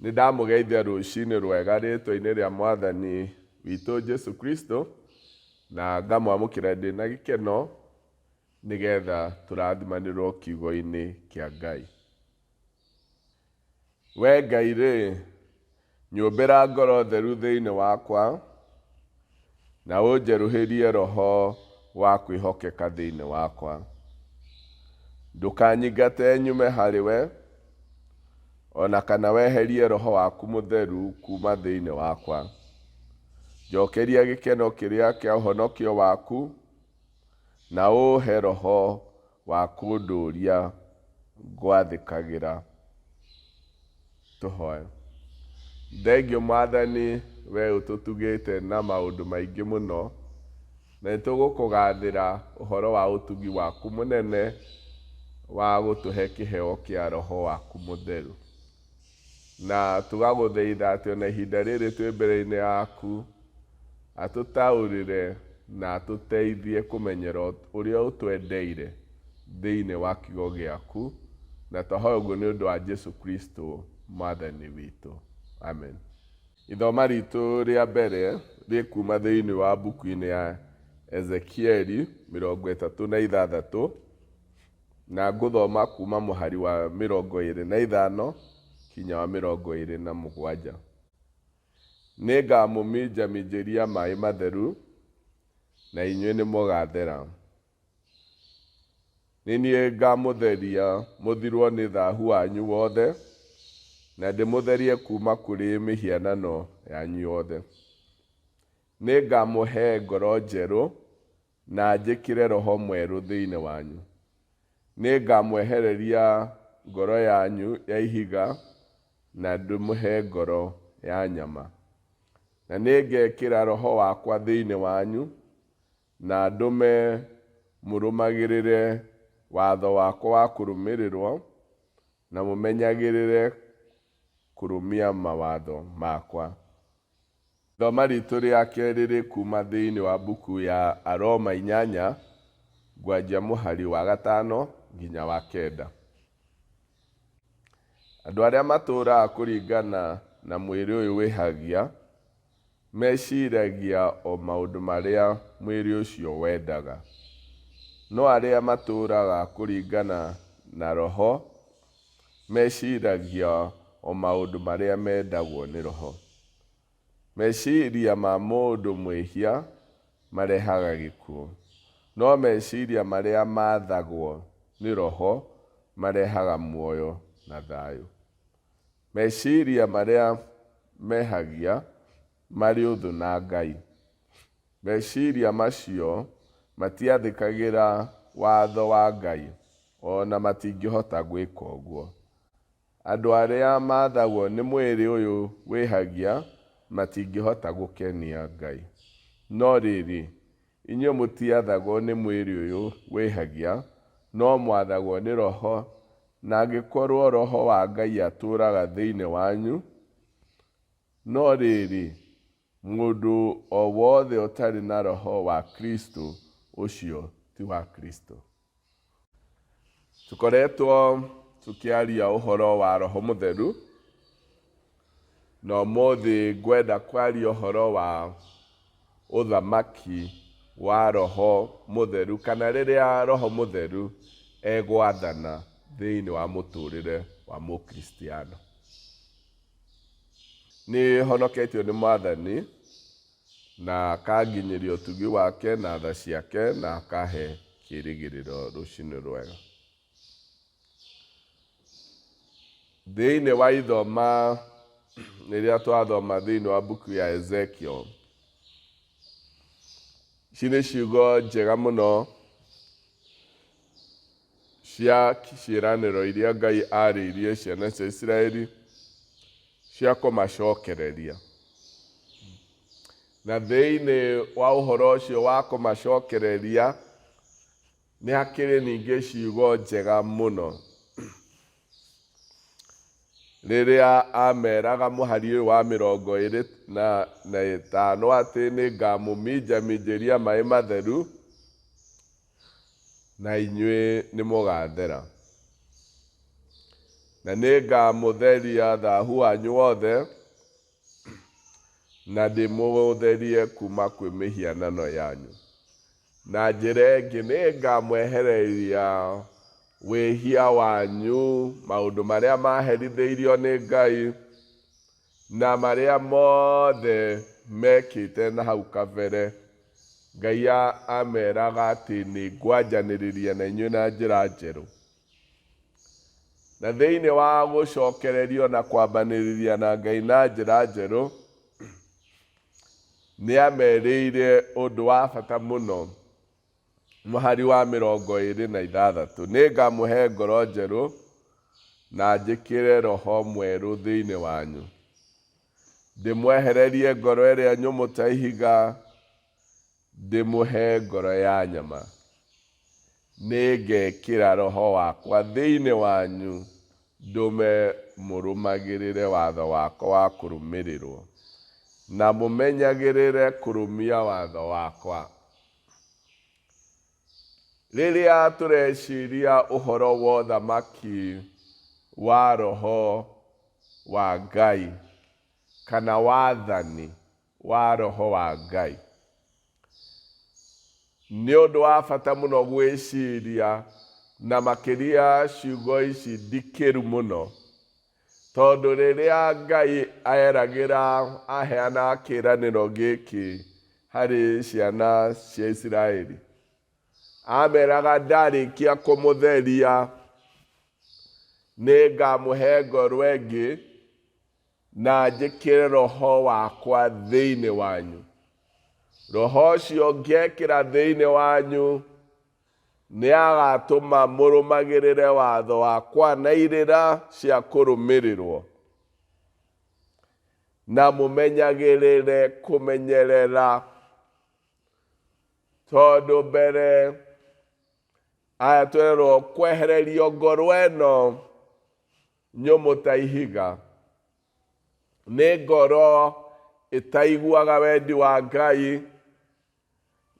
Nĩ ndamũgeithia rũcinĩ rwega rĩtwa-inĩ rĩa Mwathani witũ Jesu Kristo, na ngamwamũkĩra ndĩ na gĩkeno nĩgetha tũrathimanĩrwo kiugo-inĩ kĩa Ngai. We Ngai-rĩ, nyũmbĩra ngoro theru thĩinĩ wakwa, na ũnjerũhĩrie roho wa kwĩhokeka thĩinĩ wakwa. Ndũkanyingate nyume harĩ we, o na kana weherie roho waku mũtheru kuuma thĩinĩ wakwa. Njokeria gĩkeno kĩrĩa kĩa ũhonokio waku, na ũũhe roho wa kũndũũria ngwathĩkagĩra. Tũhoe. Thengiũ Mwathani, we ũtũtugĩte na maũndũ maingĩ mũno, na nĩtũgũkũgathĩra ũhoro wa ũtugi waku mũnene wa gũtũhe kĩheo kĩa Roho waku mũtheru. Na tũgagũthaitha atĩ ona ihinda rĩrĩ twĩ mbere-inĩ yaku, atũtaũrĩre na atũteithie kũmenyera ũrĩa ũtwendeire thĩinĩ wa kiugo gĩaku, na twahoya ũguo nĩ ũndũ wa Jesu Kristo Mwathani witũ. Amen. Ithoma ritũ rĩa mbere rĩkuma thĩinĩ wa mbuku-inĩ ya Ezekieli 36, na ngũthoma kuma mũhari wa 25 kinya wa 27. Nĩngamũminjaminjĩria maĩ matheru, na inyuĩ nĩmũgathera. Nĩ niĩ ngamũtheria mũthirwo nĩ thahu wanyu wothe, na ndĩmũtherie kuma kũrĩ mĩhianano yanyu yothe. Nĩngamũhe ngoro njerũ, na njĩkĩre roho mwerũ thĩinĩ wanyu. Nĩngamwehereria ngoro yanyu ya ihiga, na ndĩmũhe ngoro ya nyama. Na nĩngekĩra roho wakwa thĩinĩ wanyu, na ndũme mũrũmagĩrĩre watho wakwa wa kũrũmĩrĩrwo, na mũmenyagĩrĩre kũrũmia mawatho makwa. Ithoma ritũ rĩa kerĩ rĩkuma thĩinĩ wa mbuku ya Aroma 8, ngwanjia mũhari wa 5 nginya wa 9. Andũ arĩa matũũraga kũringana na mwĩrĩ ũyũ wĩhagia, meciragia o maũndũ marĩa mwĩrĩ ũcio wendaga. No arĩa matũũraga kũringana na Roho, meciragia o maũndũ marĩa mendagwo nĩ Roho. Meciria ma mũndũ mwĩhia marehaga gĩkuũ, no meciria marĩa maathagwo nĩ Roho marehaga muoyo na thayũ. Meciria marĩa mehagia marĩ ũthũ na Ngai. Meciria macio matiathĩkagĩra watho wa Ngai, o na matingĩhota gwĩka ũguo. Andũ arĩa maathagwo nĩ mwĩrĩ ũyũ wĩhagia matingĩhota gũkenia Ngai. No rĩrĩ, inyuĩ mũtiathagwo nĩ mwĩrĩ ũyũ wĩhagia, no mwathagwo nĩ Roho, na angĩkorwo Roho wa Ngai atũũraga thĩinĩ wanyu. No rĩrĩ, mũndũ o wothe ũtarĩ na Roho wa Kristo, ũcio ti wa Kristo. Tũkoretwo tũkĩaria ũhoro wa Roho Mũtheru, na ũmũthĩ ngwenda kwaria ũhoro wa ũthamaki wa Roho Mũtheru, kana rĩrĩa Roho Mũtheru egwathana thĩinĩ wa mũtũrĩre wa Mũkristiano. Nĩ honoketio nĩ Mwathani, na akanginyĩria ũtugi wake na tha ciake, na akahe kĩĩrĩgĩrĩro rũcinĩ rwega. Thĩinĩ wa ithoma rĩrĩa twathoma thĩinĩ wa mbuku ya Ezekiel, ici nĩ ciugo njega mũno cia ciĩranĩro iria Ngai arĩirie ciana cia Isiraeli cia kũmacokereria. Na thĩinĩ wa ũhoro ũcio wa kũmacokereria nĩ hakĩrĩ ningĩ ciugo njega mũno. Rĩrĩa ameraga mũhari ũyũ wa 25 atĩ nĩ ngamũminjaminjĩria maĩ matheru, na inyuĩ nĩ mũgathera. Na nĩngamũtheria thahu wanyu wothe, na ndĩmũtherie kuma kwĩ mĩhianano yanyu. Na njĩra ĩngĩ nĩngamwehereria wĩhia wanyu, maũndũ marĩa maherithĩirio nĩ Ngai, na marĩa mothe mekĩte na hau kabere. Ngai ameraga atĩ nĩngwanjanĩrĩria na inyuĩ na njĩra njerũ. Na thĩinĩ wa gũcokererio na kwambanĩrĩria na Ngai na njĩra njerũ, nĩ amerĩire ũndũ wa bata mũno mũhari wa 26, nĩngamũhe ngoro njerũ na njĩkĩre roho mwerũ thĩinĩ wanyu, ndĩmwehererie ngoro ĩrĩa nyũmũ ta ihiga, ndĩmũhe ngoro ya nyama. Nĩngekĩra roho wakwa thĩinĩ wanyu, ndũme mũrũmagĩrĩre watho wakwa wa kũrũmĩrĩrwo, na mũmenyagĩrĩre kũrũmia watho wakwa. Rĩrĩa tũreciria ũhoro wa ũthamaki wa roho wa Ngai kana wathani wa roho wa Ngai, nĩ ũndũ wa bata mũno gwĩciria na makĩria ciugo ici ndikĩru mũno, tondũ rĩrĩa Ngai eragĩra aheana kĩĩranĩro gĩkĩ harĩ ciana cia Isiraeli, ameraga ndarĩkia kũmũtheria nĩngamũhe ngoro ĩngĩ na njĩkĩre roho wakwa thĩinĩ wanyu. Roho ũcio ngekĩra thĩinĩ wanyu nĩagatũma mũrũmagĩrĩre watho wakwa na irĩra cia kũrũmĩrĩrwo, na mũmenyagĩrĩre kũmenyerera, tondũ mbere aya twerwo kwehererio ngoro ĩno nyũmũ ta ihiga, nĩ ngoro ĩtaiguaga wendi wa Ngai,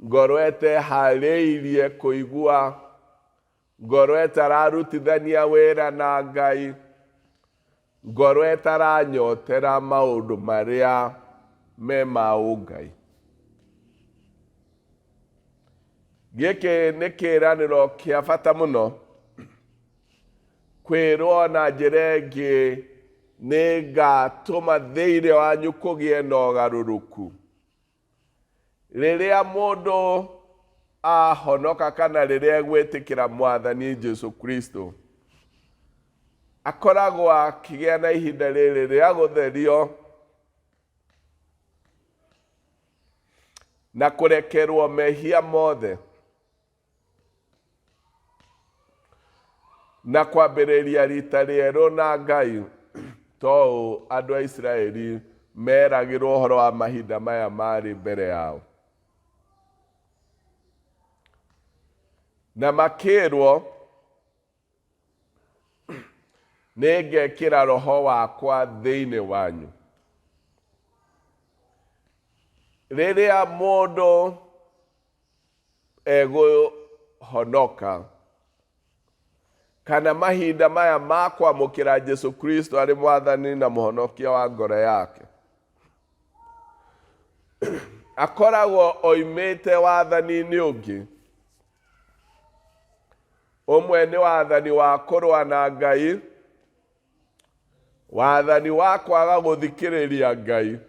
ngoro ĩteharĩirie kũigua, ngoro ĩtararutithania wĩra na Ngai, ngoro ĩtaranyotera maũndũ marĩa me ma ũngai. Gĩkĩ nĩ kĩĩranĩro kĩa bata mũno, kwĩrwo na njĩra ĩngĩ nĩngatũma thĩinĩ wanyu kũgĩe na ũgarũrũku. Rĩrĩa mũndũ ahonoka kana rĩrĩa egwĩtĩkĩra Mwathani Jesu Kristo, akoragwo akĩgĩa na ihinda rĩrĩ rĩa gũtherio na kũrekerwo mehia mothe na kwambĩrĩria rita rĩerũ na Ngai, to ũũ andũ a Isiraeli meragĩrwo ũhoro wa mahinda maya marĩ mbere yao. Na makĩrwo, nĩngekĩra roho wakwa thĩinĩ wanyu. Rĩrĩa mũndũ egũhonoka kana mahinda maya ma kwamũkĩra Jesu Kristo arĩ mwathani na mũhonokia wa ngoro yake, akoragwo oimĩte wathani-inĩ ũngĩ. Ũmwe nĩ wathani wa kũrũa na Ngai, wathani wa kwaga gũthikĩrĩria Ngai,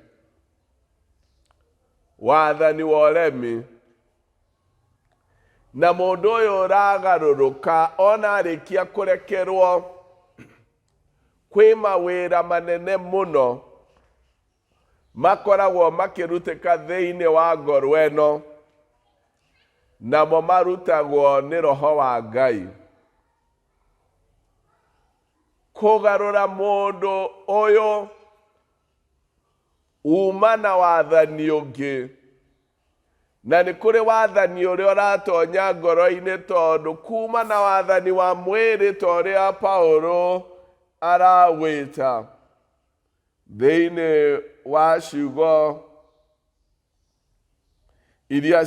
wathani wa ũremi. Na mũndũ ũyũ ũragarũrũka ona arĩkia kũrekerwo, kwĩ mawĩra manene mũno makoragwo makĩrutĩka thĩinĩ wa ngoro ĩno, namo marutagwo nĩ roho wa Ngai. Kũgarũra mũndũ ũyũ uma na wathani ũngĩ, na nĩ kũrĩ wathani ũrĩa ũratonya ngoro-inĩ, tondũ kuma na wathani wa mwĩrĩ ta ũrĩa Paulo arawĩta thĩinĩ wa ciugo iria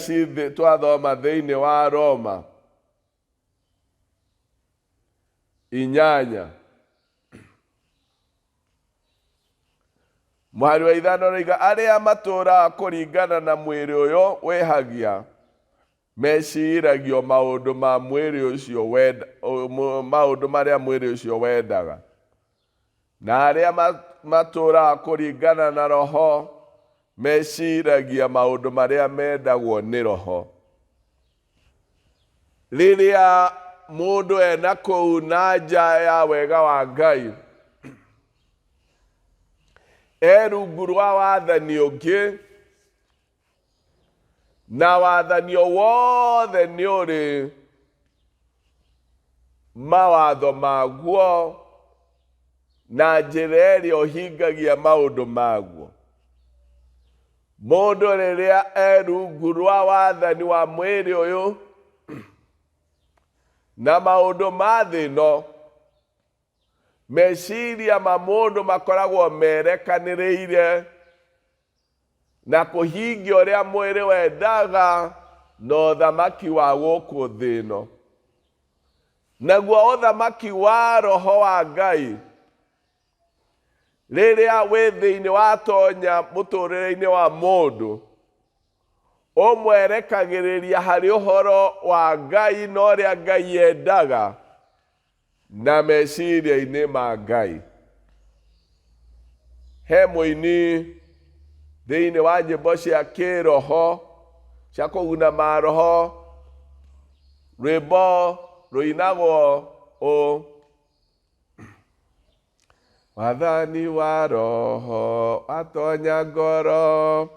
twathoma thĩinĩ wa Roma 8. Mũhari wa 5 ũroiga arĩa matũũraga kũringana na mwĩrĩ ũyũ wĩhagia meciragio maũndũ ma mwĩrĩ ũcio wenda, maũndũ marĩa mwĩrĩ ũcio wendaga. Na arĩa matũũraga kũringana na Roho meciragia maũndũ marĩa mendagwo nĩ Roho. Rĩrĩa mũndũ ena kũu na nja ya wega wa Ngai, e rungu rwa wathani ũngĩ, na wathani o wothe nĩ ũrĩ mawatho maguo na njĩra ĩrĩa ũhingagia maũndũ maguo. Mũndũ rĩrĩa e rungu rwa wathani wa mwĩrĩ ũyũ na maũndũ ma thĩ ĩno, meciria ma mũndũ makoragwo merekanĩrĩire na kũhingia ũrĩa mwĩrĩ wendaga na ũthamaki wa gũkũ thĩ ĩno. Naguo ũthamaki wa Roho wa Ngai rĩrĩa wĩ thĩinĩ watonya mũtũrĩre-inĩ wa mũndũ, ũmwerekagĩrĩria harĩ ũhoro wa Ngai na ũrĩa Ngai endaga na meciria-inĩ ma Ngai. He mũini thĩinĩ wa nyĩmbo cia kĩroho cia kũguna maroho, rwĩmbo rũinagwo ũũ: Wathani wa Roho watonya ngoro,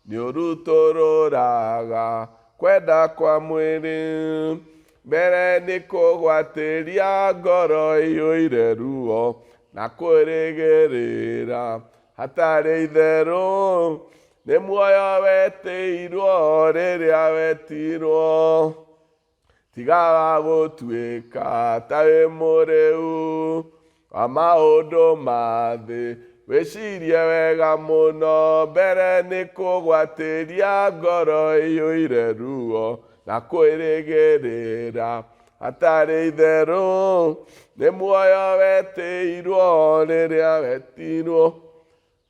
nĩũrutũrũraga kwenda kwa mwĩrĩ. Mbere nĩ kũgwatĩria ngoro ĩiyũire ruo na kwĩrĩgĩrĩra hatarĩ itherũ. Nĩ muoyo wetĩirwo rĩrĩa wetirwo. Tigaga gũtuĩka ta wĩ mũrĩu wa maũndũ ma thĩ, wĩcirie wega mũno mbere nĩ kũgwatĩria ngoro ĩiyũire ruo na kwĩrĩgĩrĩra hatarĩ itherũ. Nĩ muoyo wetĩirwo rĩrĩa wetirwo.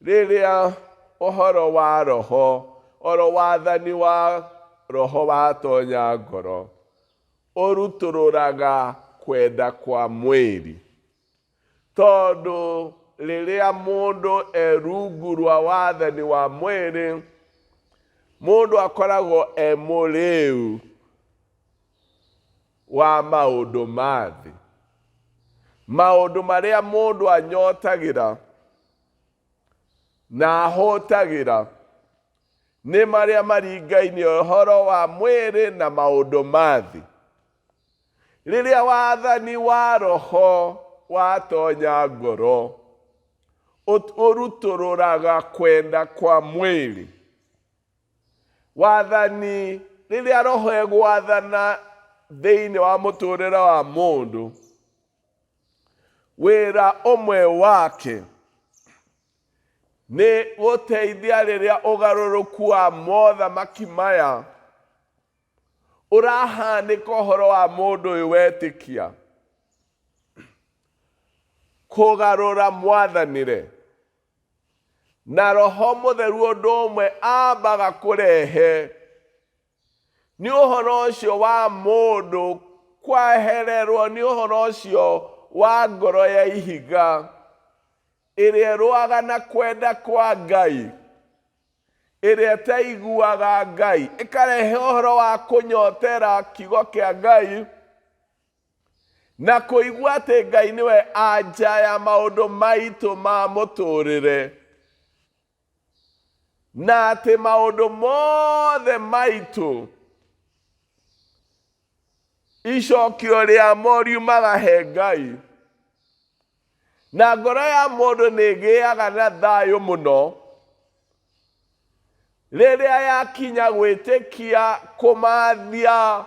Rĩrĩa ũhoro wa Roho, oro wathani wa Roho watonya ngoro, ũrutũrũraga kwenda kwa mwĩrĩ. Tondũ rĩrĩa mũndũ e rungu rwa wathani wa mwĩrĩ, mũndũ akoragwo e mũrĩu wa maũndũ ma thĩ. Maũndũ marĩa mũndũ anyotagĩra na ahũtagĩra nĩ marĩa maringaine ũhoro wa mwĩrĩ na maũndũ ma thĩ. Rĩrĩa wathani wa Roho watonya ngoro, ũrutũrũraga kwenda kwa mwĩrĩ. Wathani, rĩrĩa Roho egwathana thĩinĩ wa mũtũrĩre wa mũndũ, wĩra ũmwe wake nĩ gũteithia rĩrĩa ũgarũrũku wa mothamaki maya ũrahanĩka ũhoro wa mũndũ ũyũ wetĩkia kũgarũra mwathanĩre. Na Roho Mũtheru ũndũ ũmwe ambaga kũrehe nĩ ũhoro ũcio wa mũndũ kwehererwo nĩ ũhoro ũcio wa ngoro ya ihiga ĩrĩa ĩrũaga na kwenda kwa Ngai, ĩrĩa ĩtaiguaga Ngai, ĩkarehe ũhoro wa kũnyotera kiugo kĩa Ngai na kũigua atĩ Ngai nĩwe anja ya maũndũ maitũ ma mũtũrĩre, na atĩ maũndũ mothe maitũ icokio rĩamo riumaga he Ngai. Na ngoro ya mũndũ nĩ ĩgĩaga na thayũ mũno rĩrĩa yakinya gwĩtĩkia kũmathia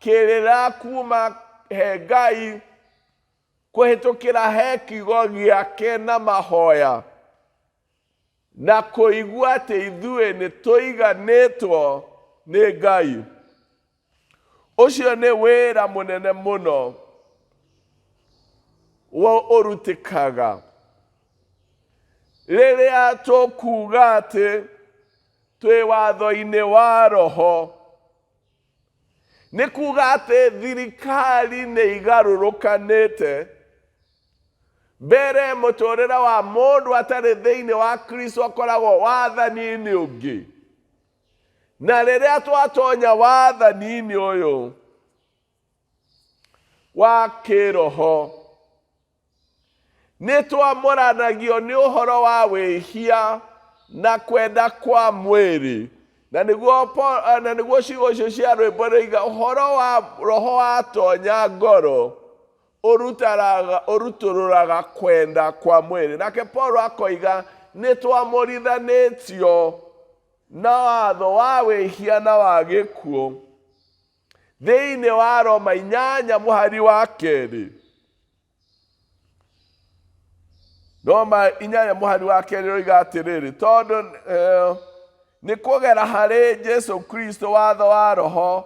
kĩrĩra kuma he Ngai kũhĩtũkĩra he kiugo gĩake na mahoya, na kũigua atĩ ithuĩ nĩ tũiganĩtwo nĩ Ngai. Ũcio nĩ wĩra mũnene mũno ũrutĩkaga. Rĩrĩa tũkuga atĩ twĩ watho-inĩ wa roho, nĩ kuga atĩ thirikari nĩ igarũrũkanĩte. Mbere mũtũrĩre wa mũndũ atarĩ thĩinĩ wa Kristo akoragwo wathani-inĩ ũngĩ, na rĩrĩa twatonya wathani-inĩ ũyũ wa kĩroho, nĩ twamũranagio nĩ ũhoro wa wĩhia na kwenda kwa mwĩrĩ. Na nĩguo na nĩguo ciugo icio cia rwĩmbo rĩiga ũhoro wa roho watonya ngoro ũrutũrũraga kwenda kwa mwĩrĩ. Nake Paulo akoiga nĩ twamũrithanĩtio na watho wa wĩhia na wa gĩkuũ thĩinĩ wa Roma 8 mũhari wa 2. Roma 8 mũhari wa 2 roiga atĩrĩrĩ, tondũ nĩ kũgera harĩ Jesu Kristo watho wa roho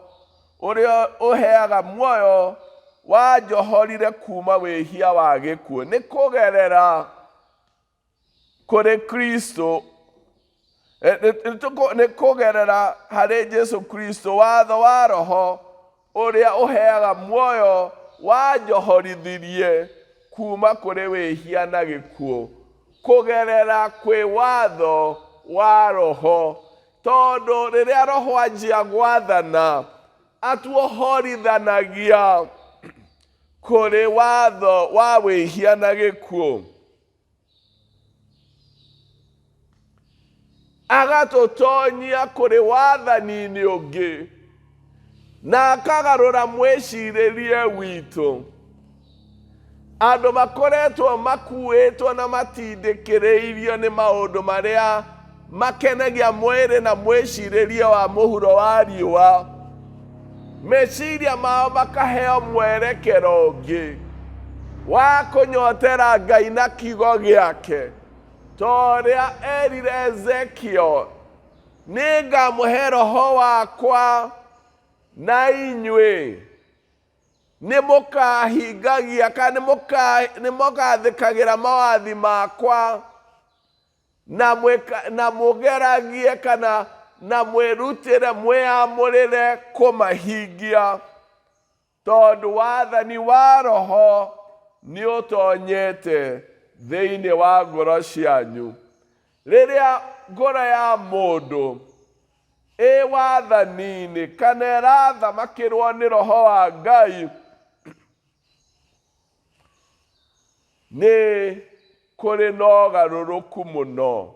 ũrĩa ũheaga muoyo wanjohorire kuma wĩhia wa gĩkuũ. Nĩ kũgerera kũrĩ Kristo, nĩ kũgerera harĩ Jesu Kristo watho wa roho ũrĩa ũheaga muoyo wanjohorithirie kuma kũrĩ wĩhia na gĩkuũ. Kũgerera kwĩ watho wa roho, tondũ rĩrĩa roho anjia gwathana atuohorithanagia kũrĩ watho wa wĩhia na gĩkuũ, agatũtonyia kũrĩ wathani-inĩ ũngĩ na akagarũra mwĩcirĩrie witũ. Andũ makoretwo makuĩtwo na matindĩkĩrĩirio nĩ maũndũ marĩa makenagia mwĩrĩ na mwĩcirĩrie wa mũhuro wa riũa, meciria mao makaheo mwerekero ũngĩ wa kũnyotera Ngai na kiugo gĩake. Ta ũrĩa erire Ezekiel, nĩngamũhe roho wakwa na inyuĩ nĩ mũkahingagia kana nĩ mũgathĩkagĩra mawathi makwa na mũgeragie kana na mwĩrutĩre mwĩamũrĩre kũmahingia, tondũ wathani wa roho nĩ ũtonyete thĩinĩ wa ngoro cianyu. Rĩrĩa ngoro ya mũndũ ĩ wathani-inĩ kana ĩrathamakĩrwo nĩ roho wa Ngai, nĩ kũrĩ na ũgarũrũku mũno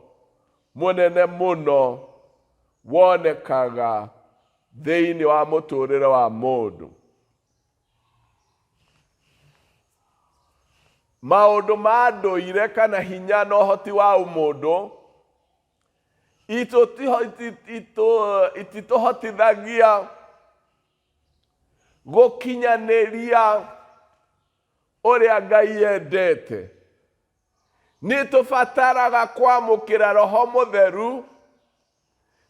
mũnene mũno wonekaga thĩinĩ wa mũtũrĩre wa mũndũ. Maũndũ ma ndũire kana hinya na ũhoti wa ũmũndũ ititũhotithagia gũkinyanĩria ũrĩa Ngai endete. Nĩ tũbataraga kwamũkĩra roho mũtheru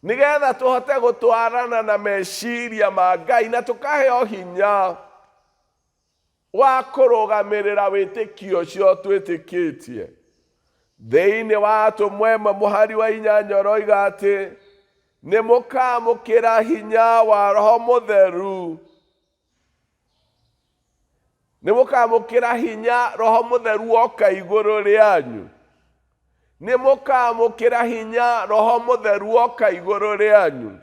nĩgetha tũhote gũtwarana na meciria ma Ngai na tũkaheo hinya wa kũrũgamĩrĩra wĩtĩkio ũcio twĩtĩkĩtie. Thĩinĩ wa Atũmwo 1 mũhari wa 8 ũroiga atĩ nĩ mũkamũkĩra hinya wa roho mũtheru, nĩ mũkamũkĩra hinya roho mũtheru woka igũrũ rĩanyu. Nĩ mũkamũkĩra hinya roho mũtheru woka igũrũ rĩanyu,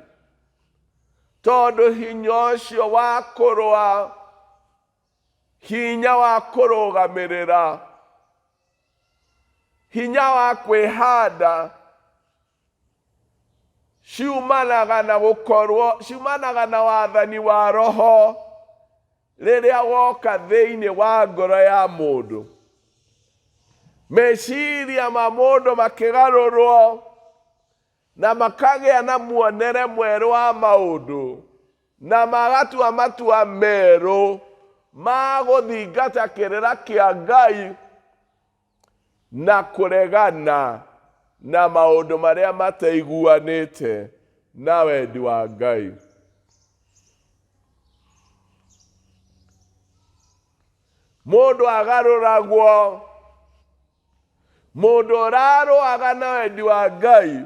tondũ hinya ũcio wa kũrũa, hinya wa kũrũgamĩrĩra, hinya wa kwĩhanda ciumanaga na gũkorwo, ciumanaga na wathani wa roho rĩrĩa woka thĩinĩ wa ngoro ya mũndũ. Meciria ma mũndũ makĩgarũrwo na makagĩa na muonere mwerũ wa maũndũ na magatua matua merũ ma gũthingata kĩrĩra kĩa Ngai na kũregana na maũndũ marĩa mataiguanĩte na wendi wa Ngai. Mũndũ agarũragwo Mũndũ ũrarũaga na wendi wa Ngai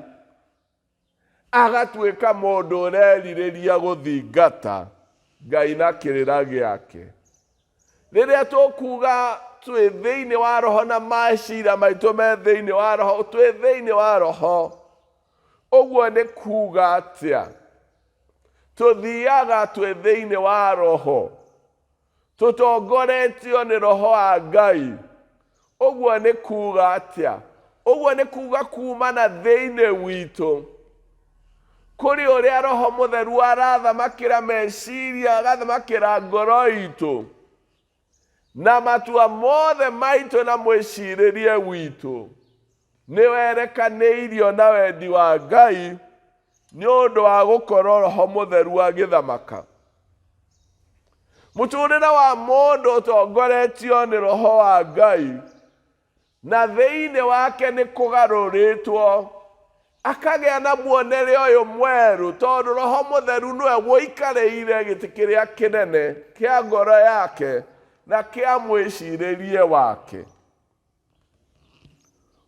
agatuĩka mũndũ ũrerirĩria gũthingata Ngai na kĩrĩra gĩake. Rĩrĩa tũkuga twĩ thĩinĩ wa roho na meciria maitũ me thĩinĩ wa roho, twĩ thĩinĩ wa roho, ũguo nĩ kuga atĩa? Tũthiaga twĩ thĩinĩ wa roho, tũtongoretio nĩ roho wa Ngai. Ũguo nĩ kuga atĩa? Ũguo nĩ kuga kuma na thĩinĩ witũ kũrĩ ũrĩa roho mũtheru arathamakĩra meciria, agathamakĩra ngoro itũ na matua mothe maitũ na mwĩcirĩrie witũ nĩ werekanĩirio na wendi wa Ngai nĩ ũndũ wa gũkorwo roho mũtheru agĩthamaka. Mũtũrĩre wa mũndũ ũtongoretio nĩ roho wa Ngai na thĩinĩ wake nĩ kũgarũrĩtwo akagĩa na muonere ũyũ mwerũ, tondũ roho mũtheru nĩwe ũikarĩire gĩtĩ kĩrĩa kĩnene kĩa ngoro yake na kĩa mwĩcirĩrie wake.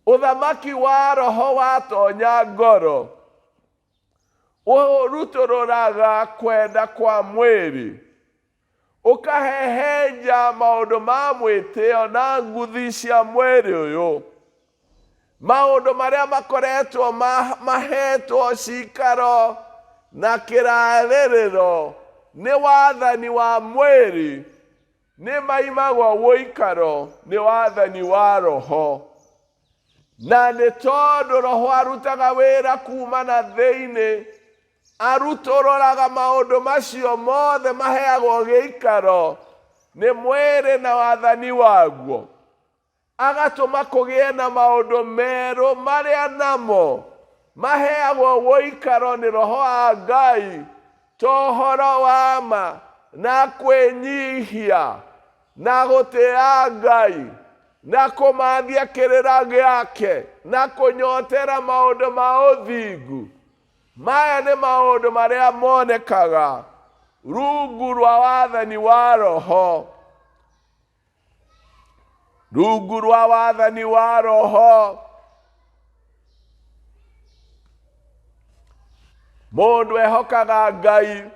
Ũthamaki wa roho watonya ngoro ũrutũrũraga kwenda kwa mwĩrĩ, ũkahehenja maũndũ ma mwĩtĩo na nguthi cia mwĩrĩ ũyũ, maũndũ marĩa makoretwo mahetwo cikaro na kĩrarĩrĩro nĩ wathani wa mwĩrĩ nĩ maimagwo ũikaro nĩ wathani wa roho. Na nĩ tondũ roho arutaga wĩra kuma na thĩinĩ, arutũrũraga maũndũ macio mothe maheagwo gĩikaro nĩ mwĩrĩ na wathani waguo, agatũma kũgĩe na maũndũ merũ marĩa namo maheagwo ũikaro nĩ roho wa Ngai, ta ũhoro wa ma na kwĩnyihia na gũtĩa Ngai na kũmathia kĩrĩra gĩake na kũnyotera maũndũ ma ũthingu. Maya nĩ maũndũ marĩa monekaga rungu rwa wathani wa roho, rungu rwa wathani wa roho. Mũndũ ehokaga Ngai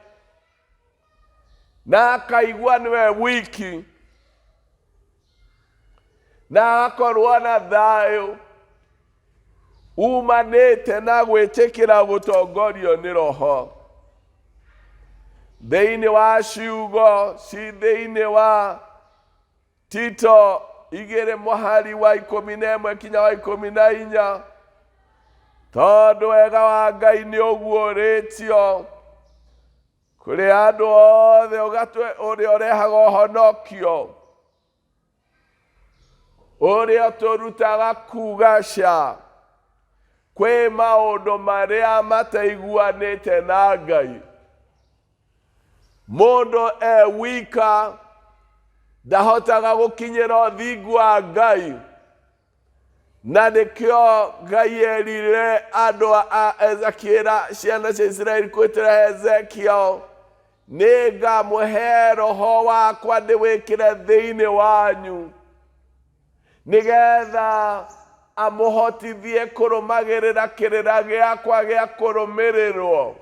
na akaigua nĩwe wiki na agakorwo na thayũ umanĩte na gwĩtĩkĩra gũtongorio nĩ roho. Thĩinĩ wa ciugo ci thĩinĩ wa Tito 2 mũhari wa 11 kinya wa 14, tondũ wega wa Ngai nĩ ũguũrĩtio kũrĩ andũ othe, ũrĩa ũrehaga ũhonokio, ũrĩa ũtũrutaga kuga ca kwĩ maũndũ marĩa mataiguanĩte na Ngai. Mũndũ e wika ndahotaga gũkinyĩra ũthingu wa Ngai, na nĩkĩo Ngai erire andũ a Ezekiel, ciana cia Isiraeli kwĩtĩra Ezekiel, nĩngamũhe roho wakwa ndĩwĩkĩre thĩinĩ wanyu, nĩgetha amũhotithie kũrũmagĩrĩra kĩrĩra gĩakwa gĩa kũrũmĩrĩrwo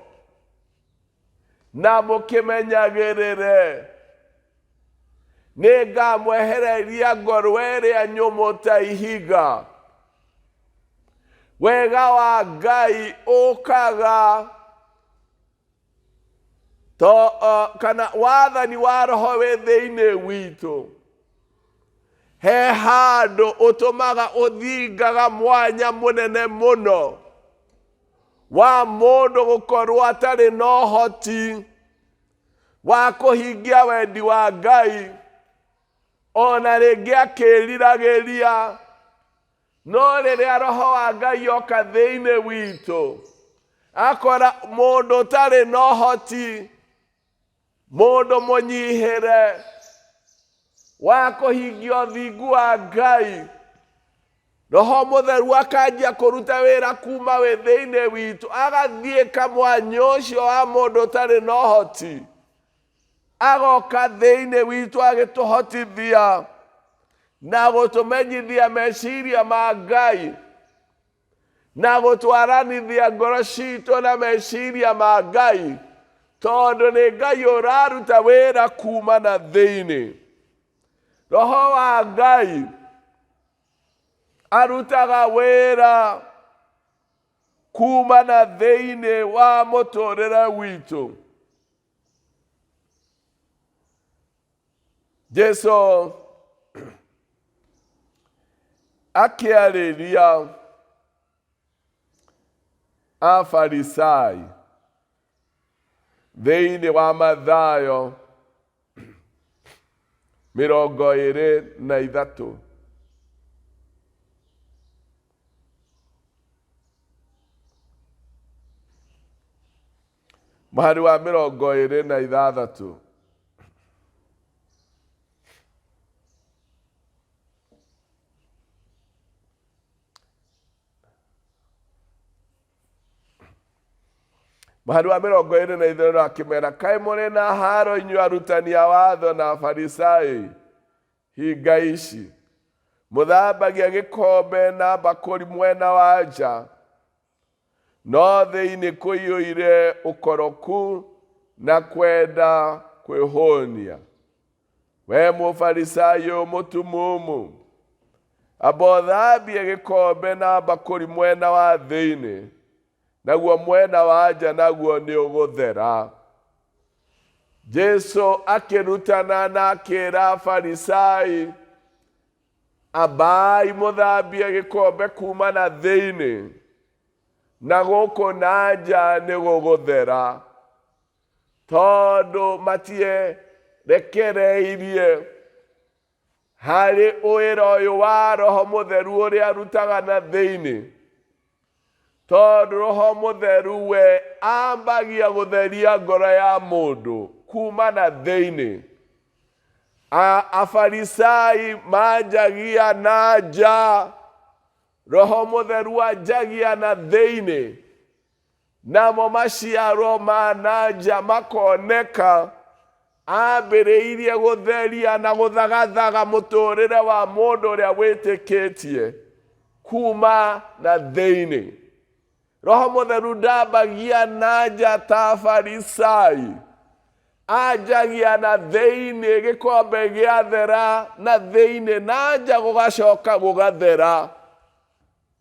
na mũkĩmenyagĩrĩre. Nĩngamwehereria ngoro ĩrĩa nyũmũ ta ihiga. Wega wa Ngai ũkaga to kana wathani wa roho wĩ thĩinĩ witũ, he handũ ũtũmaga ũthingaga mwanya mũnene mũno wa mũndũ gũkorwo atarĩ na ũhoti wa kũhingia wendi wa Ngai, ona rĩngĩ akĩriragĩria. No rĩrĩa roho wa Ngai oka thĩinĩ witũ, akora mũndũ ũtarĩ na ũhoti, mũndũ mũnyihĩre wa kũhingia ũthingu wa Ngai, roho mũtheru akanjia kũruta wĩra kuma wĩ thĩinĩ witũ, agathiĩka mwanya ũcio wa mũndũ ũtarĩ na ũhoti, agoka thĩinĩ witũ agĩtũhotithia. Na gũtũmenyithia meciria ma Ngai, na gũtwaranithia ngoro citũ na meciria ma Ngai, tondũ nĩ Ngai ũraruta wĩra kuma na thĩinĩ. Roho wa Ngai arutaga wĩra kuma na thĩinĩ wa mũtũrĩre witũ. Jesu akĩarĩria Afarisai thĩinĩ wa Mathayo 23. Mũhari wa 26. Mũhari wa 25 akĩmera, kaĩ mũrĩ na haro inyuĩ arutani a watho na Afarisai, hinga ici mũthambagia gĩkombe na mbakũri mwena wa nja, no thĩinĩ kũiyũire ũkoroku na kwenda kwĩhũnia. We mũfarisai ũyũ mũtumumu, amba ũthambie gĩkombe na mbakũri mwena wa thĩinĩ, naguo mwena wa nja naguo nĩ ũgũthera. Jesu akĩrutana na akĩra Afarisai, ambai mũthambie gĩkombe kuma na thĩinĩ, na gũkũ na nja nĩ gũgũthera. Tondũ matierekereirie harĩ wĩra ũyũ wa Roho Mũtheru ũrĩa arutaga na thĩinĩ. Tondũ Roho Mũtheru we ambagia gũtheria ngoro ya mũndũ kuma na thĩinĩ. Afarisai manjagia na nja, Roho Mũtheru anjagia na thĩinĩ, namo maciaro ma na nja makoneka. Ambĩrĩirie gũtheria na gũthagathaga mũtũrĩre wa mũndũ ũrĩa wĩtĩkĩtie kuma na thĩinĩ. Roho Mũtheru ndambagia na nja ta Afarisai, anjagia na thĩinĩ, gĩkombe gĩathera na thĩinĩ, na nja gũgacoka gũgathera.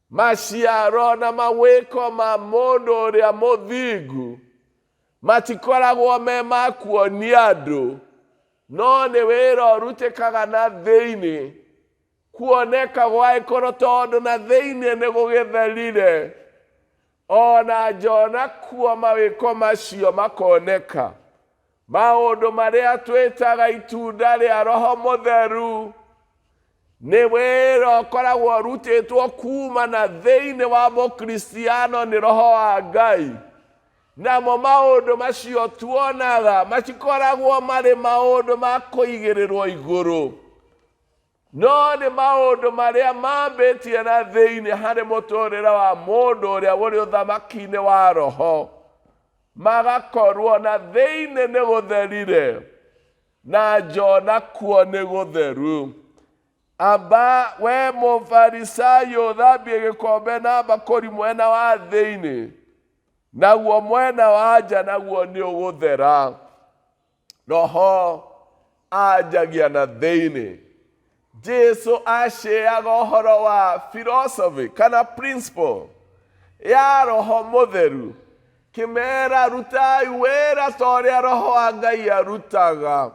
Maciaro na mawĩko ma mũndũ ũrĩa mũthingu matikoragwo me ma kuonia andũ, no nĩ wĩra ũrutĩkaga na thĩinĩ, kuoneka gwagĩkorwo tondũ na thĩinĩ nĩ gũgĩtherire, ona nja kuo mawĩko macio makoneka. Maũndũ marĩa twĩtaga itunda rĩa Roho Mũtheru nĩ wĩra ũkoragwo ũrutĩtwo kuma na thĩinĩ wa mũkristiano nĩ Roho wa Ngai. Namo maũndũ macio tuonaga matikoragwo marĩ maũndũ ma kũigĩrĩrwo igũrũ, no nĩ maũndũ marĩa mambĩtie na thĩinĩ harĩ mũtũrĩre wa mũndũ ũrĩa ũrĩ ũthamaki-inĩ wa Roho, magakorwo na thĩinĩ nĩ gũtherire, na nja kuo nĩ gũtheru. Amba we mũfarisai ũthambie gĩkombe na mbakũri mwena wa thĩinĩ, naguo mwena wa nja naguo nĩ ũgũthera. Roho anjagia na thĩinĩ. Jesu aceaga ũhoro wa philosophy kana principle ya Roho Mũtheru, kĩmera rutai wĩra ta ũrĩa Roho wa Ngai arutaga.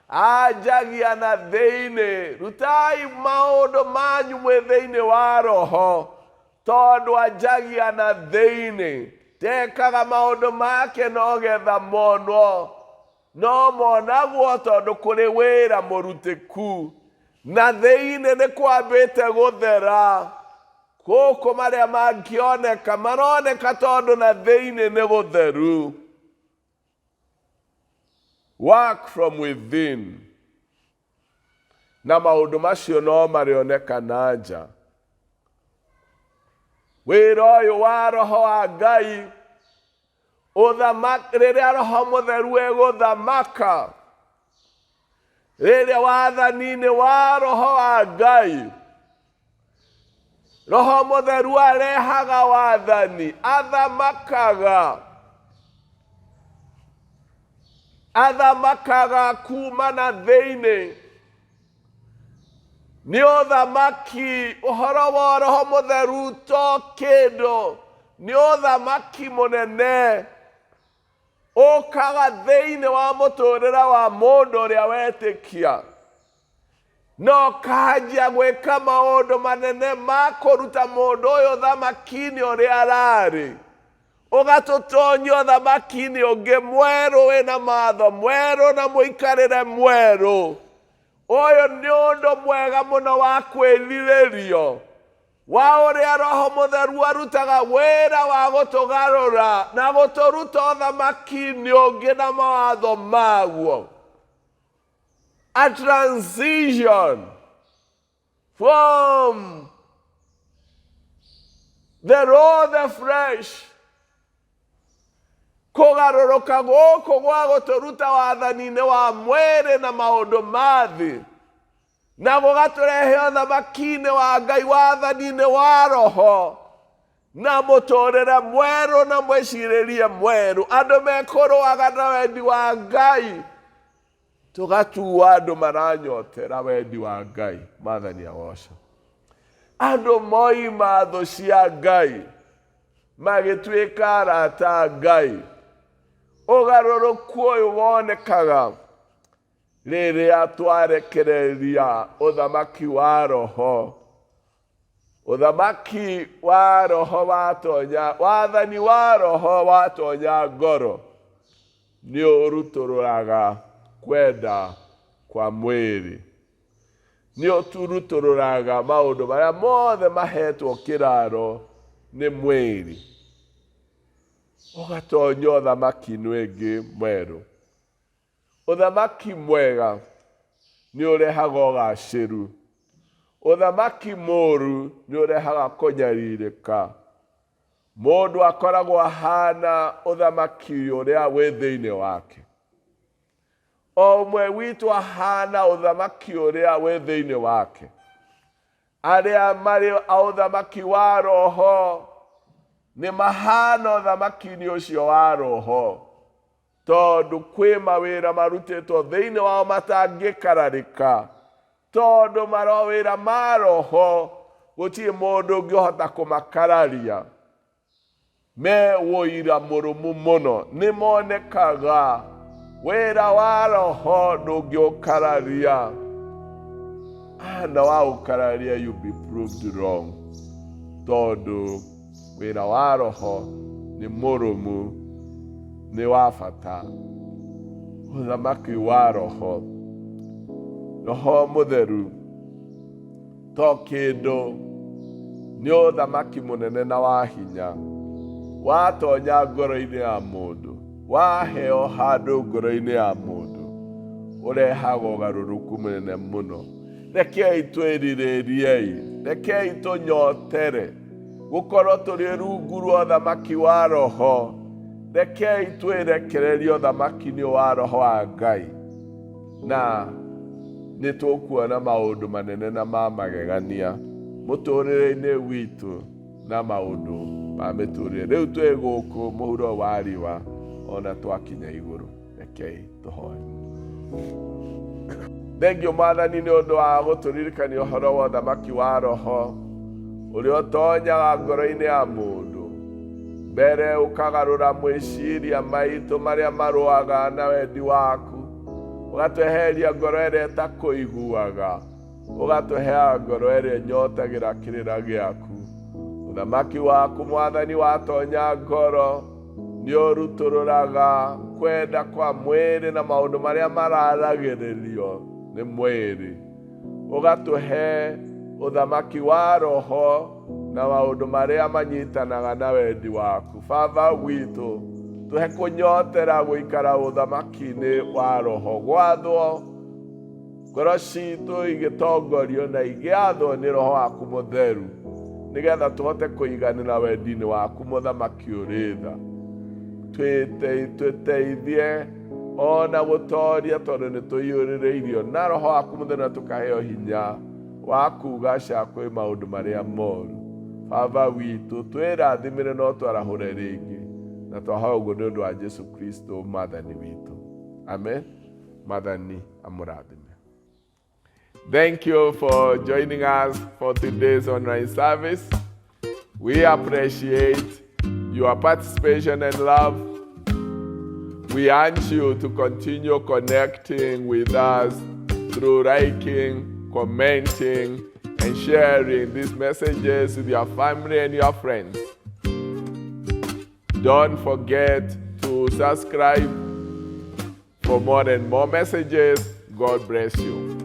Anjagia na thĩinĩ, rutai maũndũ manyu mwĩ thĩinĩ wa Roho, tondũ anjagia na thĩinĩ. Ndekaga maũndũ make no getha monwo, no monagwo tondũ kũrĩ wĩra mũrutĩku. Na thĩinĩ nĩ kwambĩte gũthera, gũkũ marĩa mangĩoneka maroneka tondũ na thĩinĩ nĩ gũtheru. Work from within, na maũndũ macio no marĩoneka na nja. Wĩra ũyũ wa Roho wa Ngai rĩrĩa Roho Mũtheru egũthamaka, Rĩrĩa wathani-inĩ wa Roho wa Ngai, Roho Mũtheru arehaga wathani, athamakaga, athamakaga kuma na thĩinĩ. Nĩ ũthamaki, ũhoro wa Roho Mũtheru to kĩndũ, nĩ ũthamaki mũnene ũkaga thĩinĩ wa mũtũrĩre wa mũndũ ũrĩa wetĩkia, na ũkanjia gwĩka maũndũ manene ma kũruta mũndũ ũyũ ũthamaki-inĩ ũrĩa ararĩ, ũgatũtonya ũthamaki-inĩ ũngĩ mwerũ wĩna matho mwerũ na mũikarĩre mwerũ. Ũyũ nĩ ũndũ mwega mũno wa kwĩrirĩrio wa ũrĩa Roho Mũtheru arutaga wĩra wa gũtũgarũra na gũtũruta ũthamaki-inĩ ũngĩ na mawatho maguo. A transition from the raw, the flesh, kũgarũrũka gũkũ gwa gũtũruta wathani-inĩ wa mwĩrĩ na maũndũ ma thĩ, na gũgatũrehe ũthamaki-inĩ wa Ngai, wathani-inĩ wa Roho, na mũtũrĩre mwerũ na mwĩcirĩrie mwerũ. Andũ mekũrũaga na wendi wa Ngai, tũgatua andũ maranyotera wendi wa Ngai. Mwathani agoca. Andũ moima thũ cia Ngai magĩtuĩka arata a Ngai. Ũgarũrũku ũyũ wonekaga rĩrĩa twarekereria ũthamaki wa Roho. Ũthamaki wa Roho watonya, wathani wa Roho watonya ngoro, nĩ ũrutũrũraga kwenda kwa mwĩrĩ, nĩ ũturutũrũraga maũndũ marĩa mothe mahetwo kĩraro nĩ mwĩrĩ, ũgatonya ũthamaki-inĩ ũngĩ mwerũ. Ũthamaki mwega nĩ ũrehaga ũgacĩru, ũthamaki mũũru nĩ ũrehaga kũnyarirĩka. Mũndũ akoragwo ahana ũthamaki ũrĩa wĩ thĩinĩ wake. O ũmwe witũ ahana ũthamaki ũrĩa wĩ thĩinĩ wake. Arĩa marĩ a ũthamaki wa Roho nĩ mahana ũthamaki-inĩ ũcio wa Roho, tondũ kwĩ mawĩra marutĩtwo thĩinĩ wao matangĩkararĩka, tondũ mawĩra ma Roho gũtirĩ mũndũ ũngĩhota kũmakararia. Me ũira mũrũmu mũno, nĩ monekaga wĩra wa Roho ndũngĩũkararia. Na waũkararia you be proved wrong, tondũ wĩra wa Roho nĩ mũrũmu, nĩ wa bata. Ũthamaki wa Roho, Roho Mũtheru to kĩndũ, nĩ ũthamaki mũnene na wa hinya. Watonya ngoro-inĩ ya mũndũ, waheo handũ ngoro-inĩ ya mũndũ, ũrehaga ũgarũrũku mũnene mũno. Rekei twĩrirĩriei, rekei tũnyotere gũkorwo tũrĩ rungu rwa ũthamaki wa Roho. Rekei twĩrekererie ũthamaki-inĩ wa Roho wa Ngai, na nĩ tũkuona maũndũ manene na ma magegania mũtũrĩre-inĩ witũ na maũndũ ma mĩtũrĩre. Rĩu twĩ gũkũ mũhuro wa riũa, ona twakinya igũrũ. Rekei tũhoe. Thengiũ Mwathani nĩ ũndũ wa gũtũririkania ũhoro wa ũthamaki wa Roho ũrĩa ũtonyaga ngoro-inĩ ya mũndũ, mbere ũkagarũra mwĩciria maitũ marĩa marũaga na wendi waku, ũgatweheria ngoro ĩrĩa ĩtakũiguaga, ũgatũheaga ngoro ĩrĩa ĩnyotagĩra kĩrĩra gĩaku. Ũthamaki waku Mwathani watonya ngoro nĩ ũrutũrũraga kwenda kwa mwĩrĩ na maũndũ marĩa mararagĩrĩrio nĩ mwĩrĩ, ũgatũhe ũthamaki wa Roho na maũndũ marĩa manyitanaga na wendi waku. Baba witũ, tũhe kũnyotera gũikara ũthamaki-inĩ wa Roho, gwathwo ngoro citũ igĩtongorio na igĩathwo nĩ Roho waku Mũtheru, nĩgetha tũhote kũiganĩra wendi-inĩ waku mũthamaki ũrĩ tha. Twĩteithie Ona gũtoria tondũ nĩ tũiyũrĩrĩirio na Roho waku Mũtheru na tũkaheo hinya wa kuuga aca kwĩ maũndũ marĩa moru. Baba witũ, twĩrathimĩre no twarahũre rĩngĩ, na twahoya ũguo nĩ ũndũ wa Jesu Kristo Mwathani witũ. Amen. Mwathani amũrathime. Thank you for joining us for today's online service. We appreciate your participation and love. We urge you to continue connecting with us through liking, commenting, and sharing these messages with your family and your friends. Don't forget to subscribe for more and more messages. God bless you.